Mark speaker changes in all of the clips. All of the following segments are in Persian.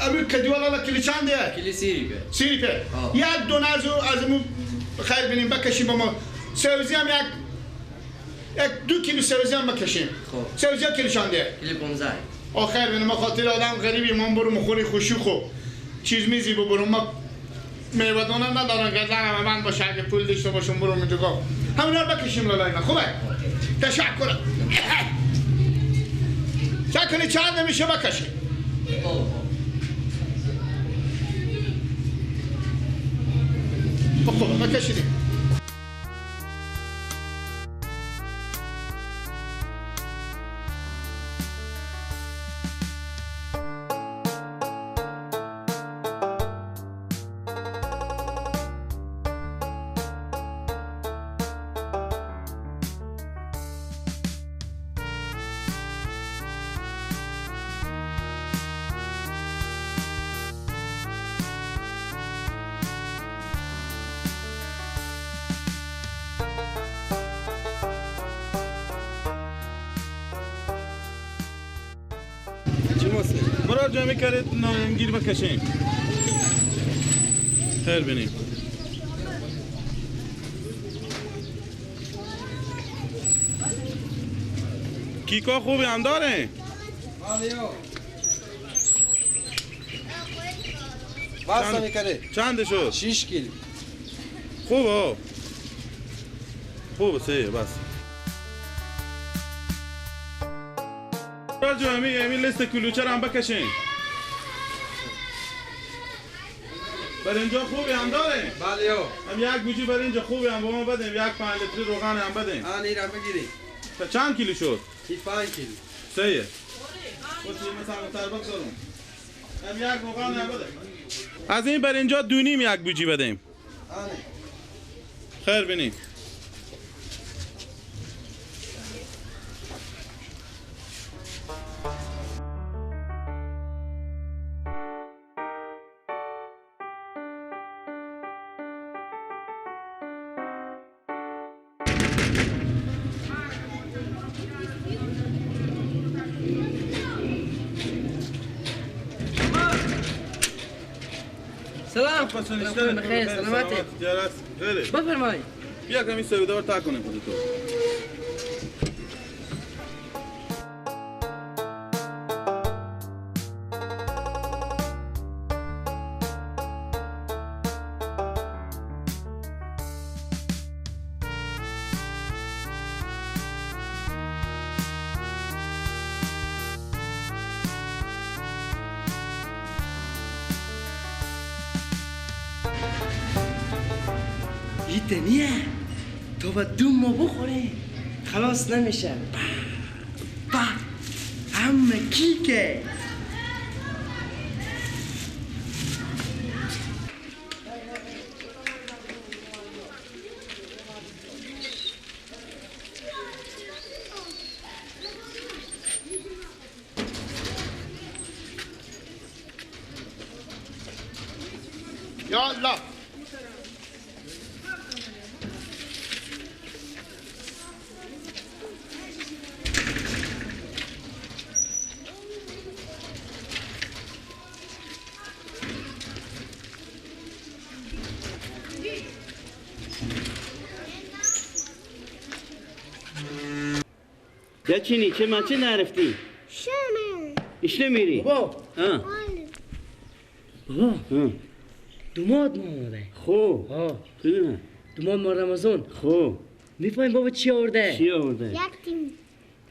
Speaker 1: امی کدیوالا کلی چنده؟
Speaker 2: کلی 30 ریپه.
Speaker 1: 30 ریپه. یک دونه از اون خیر بینیم بکشیم با ما. سبزی هم یک 2 کیلو سبزی هم بکشیم.
Speaker 2: خب.
Speaker 1: سبزی کیلو چنده؟
Speaker 2: کلی 15.
Speaker 1: آخر بینیم ما خاطر آدم غریبی من برو مخوری خوشی خوب. چیز میزی ببرم ما میوه دانه ندارم که زنم من باشه اگه پول داشته باشم برو اینجا. همینا رو بکشیم لالای من. خوبه؟ تشکر. چکلی چند نمیشه بکشیم. خوبه بکشیدیم.
Speaker 3: مراد جان میکرد نارنگیر بکشیم. خیر بینیم. کیکا خوبی هم داره؟ چند شد؟
Speaker 4: 6 کیلو.
Speaker 3: خوبه خوبه سه بس. مراد جان امی لیست کلوچه رو هم بکشیم. برنجا خوبی هم داره؟
Speaker 4: بله یو.
Speaker 3: هم یک بوجی برنج خوبی هم با ما بدیم، یک 5 لیتری روغن هم بدیم.
Speaker 4: آن این هم بگیریم.
Speaker 3: چند کیلو شد؟
Speaker 4: 5 کیلو.
Speaker 3: سه. مثلا بگذارم. هم یک روغن هم بده. از این برنجا 2.5 یک بوجی بدیم.
Speaker 4: آنه.
Speaker 3: خیر بینیم.
Speaker 2: سلام. بخیر سلامتی. بفرمایید.
Speaker 3: بیا کمی سودار تا کنیم خودتو.
Speaker 2: نیه تو با 2 ماه بخوری خلاص نمیشه. با همه کیکه.
Speaker 1: یا الله.
Speaker 5: یا چینی چه من چه نرفتی؟
Speaker 6: شمه.
Speaker 5: ایش نمیری؟
Speaker 2: بابا.
Speaker 5: ها.
Speaker 2: بابا. دوماد ما آمده.
Speaker 5: خوب.
Speaker 2: ها.
Speaker 5: خوب.
Speaker 2: دوماد ما رمضان.
Speaker 5: خوب.
Speaker 2: میفهمی بابا چی آورده؟
Speaker 5: چی آورده؟
Speaker 6: یک تیم.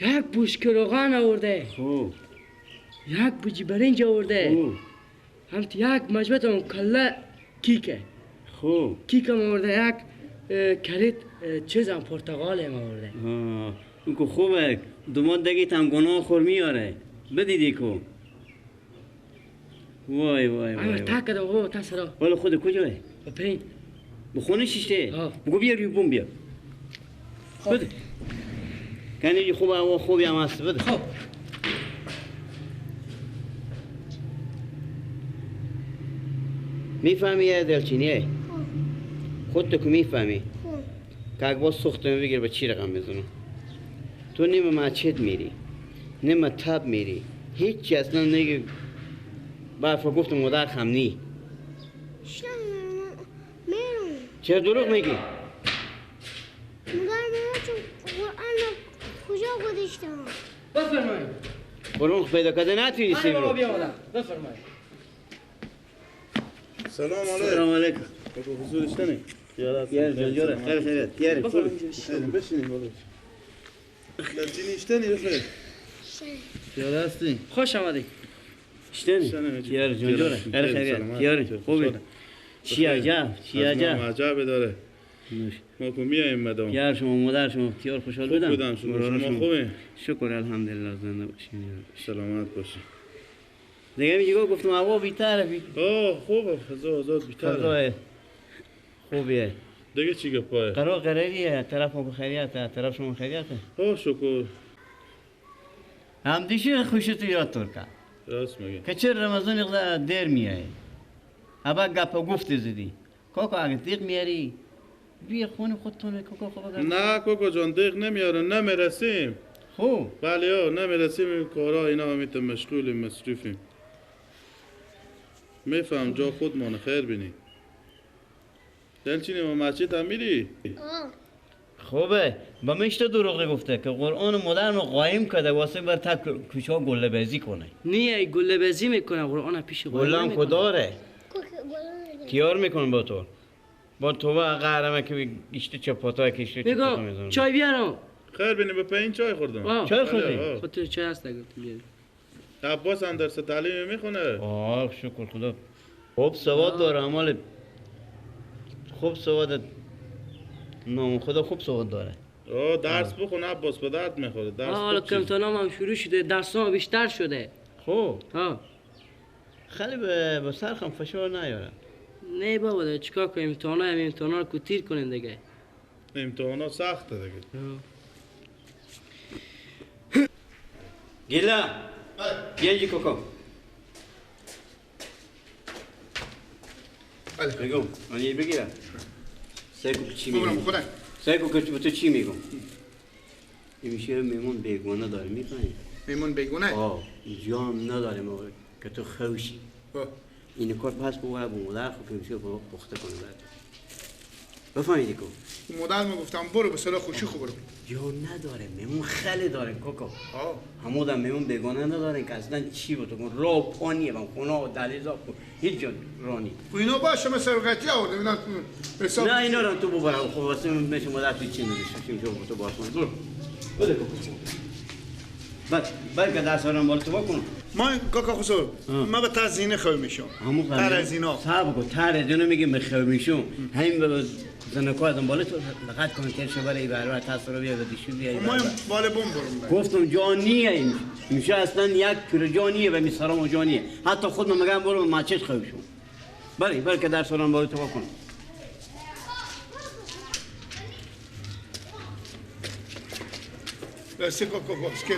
Speaker 2: یک بشکه روغن آورده.
Speaker 5: خوب.
Speaker 2: یک بوجی برنج آورده.
Speaker 5: خوب.
Speaker 2: هم یک مجموعه هم کله کیکه.
Speaker 5: خوب.
Speaker 2: کیک هم آورده، یک کریت چیز هم پرتقال هم آورده.
Speaker 5: اون که خوبه دوماد دیگه تم گناه خور میاره. بدیدی کو. وای وای وای.
Speaker 2: تا کدام بابا تا سرا.
Speaker 5: والا خود کجاه؟
Speaker 2: پین.
Speaker 5: بخونه شیشته. بگو بیا روی بوم بیا. بده. کنی خوب هوا خوبی هم هست بده.
Speaker 2: خب.
Speaker 5: میفهمی یا دلچینیه؟ خودت که میفهمی؟ که اگه باز سوختم بگیر به چی رقم بزنم؟ تو نیمه مسجد میری، نیمه تب میری، هیچی اصلا نگی. بعد گفتم مادر خم نی. چرا دروغ میگی؟
Speaker 6: مگر من قرآن کجا گذاشتم؟
Speaker 2: بفرمایید.
Speaker 5: قرآن پیدا کرده نتونستی برو.
Speaker 2: بفرمایید.
Speaker 3: سلام علیکم.
Speaker 5: سلام علیکم.
Speaker 3: حضورش نی.
Speaker 5: یار جان جوره خیر خیر تیاره.
Speaker 3: بشینیم بالا. دلچینی بخیر. یار هستی؟
Speaker 2: خوش آمدی.
Speaker 5: شتنی. یار جان جوره خیر خیر تیاره. خوبی. چی عجب چی عجب.
Speaker 3: عجب داره. ما کو میایم مدام.
Speaker 5: یار شما مادر شما تیار خوشحال بودم.
Speaker 3: بودم شما خوبی؟
Speaker 5: شکر الحمدلله زنده باشین.
Speaker 3: سلامت باشی.
Speaker 5: دیگه میگه گفتم هوا بی‌طرفی.
Speaker 3: آه خوبه فضا آزاد بی‌طرفه.
Speaker 5: خوبیه.
Speaker 3: دیگه چی گپاه؟
Speaker 5: قرار قراریه طرف ما خیریته طرف شما خیریته.
Speaker 3: آه شکر.
Speaker 5: هم دیشی خوشت یاد ترکا.
Speaker 3: راست میگه.
Speaker 5: که چرا رمضان دیر میای؟ ابا گپ گفت زدی. کاکا اگه دیق میاری بیا خونه خودتونه کاکا خوب.
Speaker 3: نه کاکا جان دیق نمیاره نمیرسیم.
Speaker 5: خوب.
Speaker 3: بله ها نمیرسیم کارا اینا همیت مشغولیم مصروفیم. میفهم جا خودمان خیر بینی. دلچینی ما مسجد هم میری؟
Speaker 5: خوبه با مشت دروغ گفته که قرآن مادر رو قایم کرده واسه بر تک کوچه ها گله بازی کنه.
Speaker 2: نه گله بازی میکنه قرآن پیش قایم
Speaker 5: گله هم خداره. تیار میکنه با تو. با تو قهرمه که ایشته چپاتا که ایشته چپاتا میزنم.
Speaker 2: چای بیارم.
Speaker 3: خیر بینی به پایین چای خوردم.
Speaker 5: چای خوردی؟
Speaker 2: خود چای هست گفتم بیارم.
Speaker 3: عباس هم درس تعلیم میخونه.
Speaker 5: آه شکر خدا. خوب سواد داره عمال خوب سواد نام خدا خوب سواد داره.
Speaker 3: آه درس بخونه عباس به درد میخوره. درس
Speaker 2: حالا امتحانام هم شروع شده درس ها بیشتر شده.
Speaker 5: خوب.
Speaker 2: ها
Speaker 5: خیلی به سرخم فشار نیاره.
Speaker 2: نه بابا دیگه چیکار کنیم امتحانا هم امتحانا رو کوتیر کنیم دیگه.
Speaker 3: امتحانا سخته دیگه.
Speaker 5: گیلا بیا کوکو. بگو من یه بگیرم. سعی چی میگم؟ سعی کن که تو چی میگم؟ این میشه میمون بیگانه داره میفهمی؟
Speaker 1: میمون بیگانه؟
Speaker 5: آه جام نداره ما که تو خوشی. این کار پس ببره به مادر خود که میشه پخته کنه بعد. بفهمیدی کو؟
Speaker 1: مادر میگفتم برو به صلاح خوشی خو برو.
Speaker 5: جا نداره میمون خیلی داره کوکو. همودم میمون بیگانه نداره که اصلا چی بود کن راه پانیه و خونه و دلیزا هیچ جا رانی.
Speaker 1: اینا باشه مثل قطعی آورده اینا حساب
Speaker 5: نه اینا رو تو ببره خب واسه میشه مادر تو چی نداشته چی میشه تو باز کن برو. بده کوکو. بعد بعد که درس رو مال تو بکن.
Speaker 1: ما کاکا خسرو ما به تزینه خو میشم. تر از اینا.
Speaker 5: صاحب کو تر از اینا میگه مخو میشم. همین به زنکو ازم بالا تو لغت کن که شو برای برای تاثیر بیا به دیشو بیا.
Speaker 1: ما بالا بوم برم.
Speaker 5: گفتم جانیه این. میشه اصلا یک پیر جانیه و میسرام جانیه. حتی خود من میگم برو ماچش خو شو. بری بری که درس رو بالا تو بکن.
Speaker 1: دستی کاکا باسکل.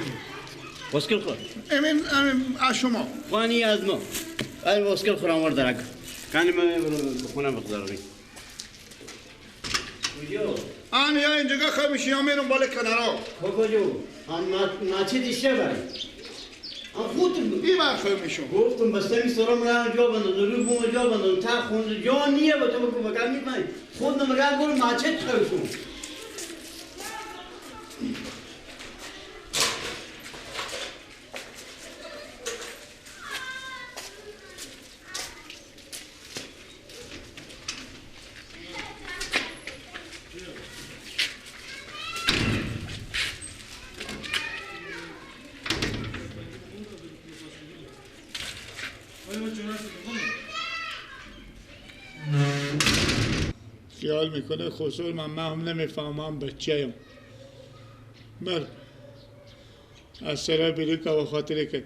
Speaker 5: واسکل خور.
Speaker 1: امین امین از شما.
Speaker 5: خانی از ما. این واسکل خورم ور درک. کانی من برم خونه بخدارم. کجا؟
Speaker 1: آن یا اینجا خو میشی یا میرم بالا کنارا.
Speaker 5: کجا؟ آن ناچه دیشه برای. آن خودم
Speaker 1: این بر خو میشم.
Speaker 5: گفتم بس می سرم را جا بند رو بوم جا بند تا خون جا نیه با تو بگو بگم میفهمی. خود نمیگم برو ماچه خو
Speaker 1: خیال میکنه خسرو من هم نمیفهمم بچه من از سر بریکا و خاطره که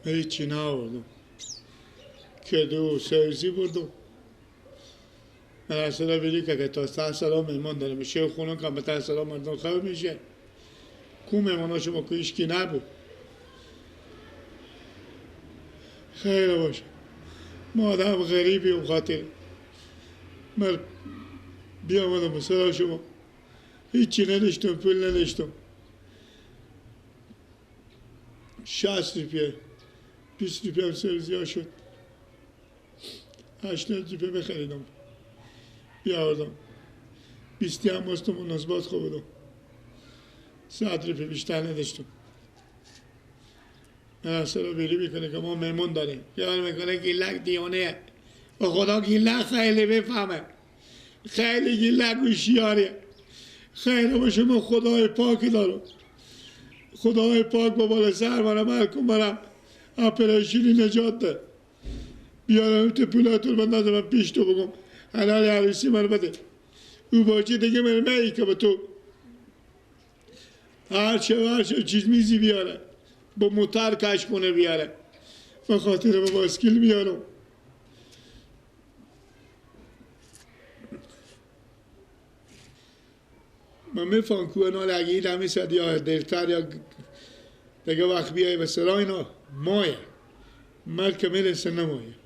Speaker 1: هیچی نآوردم که دو سوزی بردم. من از سر بریکا که تا 100 سال مهمان داره میشه خونه که به 100 سال مردم خواب میشه کو مهمان شما که هیچکی نبود. خیر باشه ما آدم غریبیم خاطر من بیامدم به سراغ شما هیچی نداشتم پول نداشتم. 60 روپیه، 20 روپیه هم سبزی شد. 80 روپیه بخریدم بیاوردم. 20 هم باستم و نسبات خوبدم. 100 روپیه بیشتر نداشتم. من اصلا بیری میکنه که ما مهمون داریم. یاد میکنه گیلک دیانه. و خدا گیلک خیلی بفهمه. خیلی گیلک هوشیاریه. خیلی باشه من خدای پاکی دارم. خدای پاک با بالا سر منم هرکن برم اپرایشینی نجات ده. بیارم تو پولاتون من نزدم پیش تو بگم حلال عروسی من بده. او باچه دیگه من می که به تو هرچه چیز میزی بیاره با موتر کش کنه بیاره به خاطر با باسکیل بیارم. من میفهم که اونا اگه این همی سد یا دیرتر یا دیگه وقت بیای به سرای اینا مایه مرد که میرسه نمایه.